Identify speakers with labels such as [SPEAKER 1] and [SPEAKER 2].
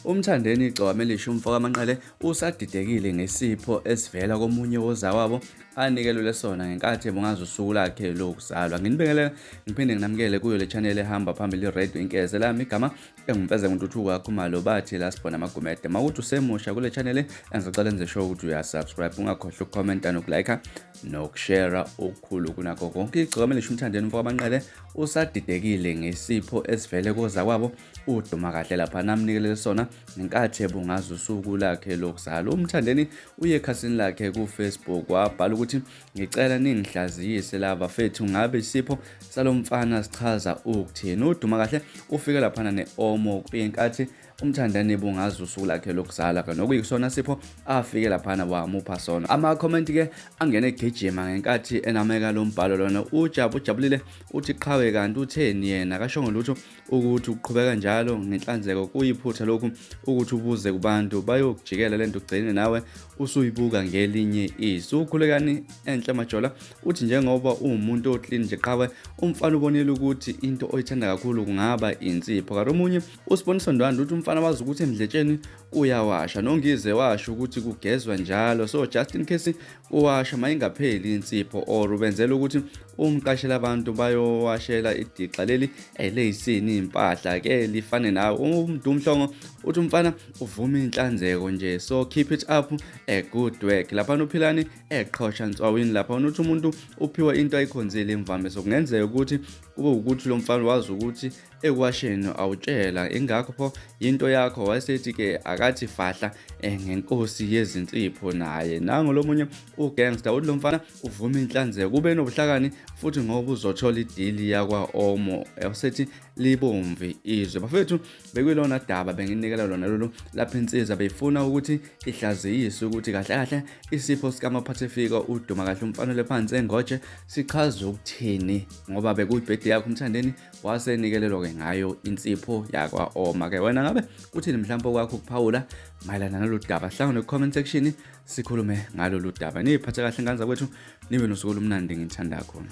[SPEAKER 1] UMthandeni Igcokama Elisha umfo kaManqele usadidekile ngesipho esivela komunye wozakwabo anikelelwe sona ngenkathi ebungaza usuku lakhe lokuzalwa. Nginibingelele ngiphinde nginamukele kuyo le channel ehamba phambili i-Radio Inkeze lami igama engumfeze nguNtuthuko kaKhumalo bathi la sibona amagumede. Mawuthi usemusha kule channel engizocela enze sure ukuthi uyasubscribe ungakhohlwa ukukhomenta nokulike nokushare okukhulu kunakho konke. Igcokama Elisha uMthandeni umfo kaManqele usadidekile ngesipho esivele kozakwabo uduma kahle lapha namnikelele sona ngenkathi ebungaza usuku lakhe lokuzalwa. UMthandeni uye ekhasini lakhe ku-Facebook wabhala ukuthi ngicela ningihlaziyise la bafethu, ngabe isipho salo mfana sichaza ukuthini? Uduma kahle ufike laphana ne-omo kuyinkathi uMthandeni ebungaza usuku lakhe lokuzalwa ke nokuyisona sipho afike laphana wamupha sona. Ama-comment ke angene egijima ngenkathi enameka lo mbhalo lona. Ujabu ujabulile uthi qhawe, kanti utheni yena akashongo lutho ukuthi uqhubeka njalo ngenhlanzeko kuyiphutha lokhu ukuthi ubuze kubantu bayokujikela lento ugcine nawe usuyibuka ngelinye iso. Ukhulekani enhle Majola uthi njengoba uwumuntu oclean nje qhawe, umfana ubonile ukuthi into oyithanda kakhulu kungaba insipho. Kanti omunye uSiboniso Ndwandwe uthi umfana wazi ukuthi emdletsheni kuyawasha nongize washo ukuthi kugezwa njalo, so just in case uwasha mayingapheli insipho or ubenzela ukuthi umqashela abantu bayowashela idixa leli eleyisini impahla ke lifane nawe. UMdumhlongo uthi umfana uvuma inhlanzeko nje, so keep it up a good work. Lapha uPhilani eqhosha nswawini lapha uthi umuntu uphiwa into ayikhonzile imvamisa, kungenzeka ukuthi kube ukuthi lo mfana wazi ukuthi ekuwasheni awutshela, ingakho pho yinto yakho. Wayesethi ke akathi fahla ngenkosi yezinsipho naye. Nango lomunye ugangster uthi lo mfana uvuma inhlanzeko kube nobuhlakani futhi ngoba uzothola idili yakwa Omo, wasethi libomvi izwe. Bafethu, bekuyilona daba benginikela lona lolu lapho insizwa beyifuna ukuthi ihlaziyiswe ukuthi kahle kahle isipho sikamaphathefika uduma kahle umfana lephansi engoje sichaza ukuthini, ngoba bekuyibhedi yakho uMthandeni wasenikelelwa-ke ngayo insipho yakwa-Oma. Ke wena ngabe uthini mhlawumbe okwakho ukuphawula mayelana nalolu daba? Hlangane ku-comment section sikhulume ngalolu daba. Niyiphathe kahle ngane zakwethu, nibe nosuku olumnandi, ngithanda khona.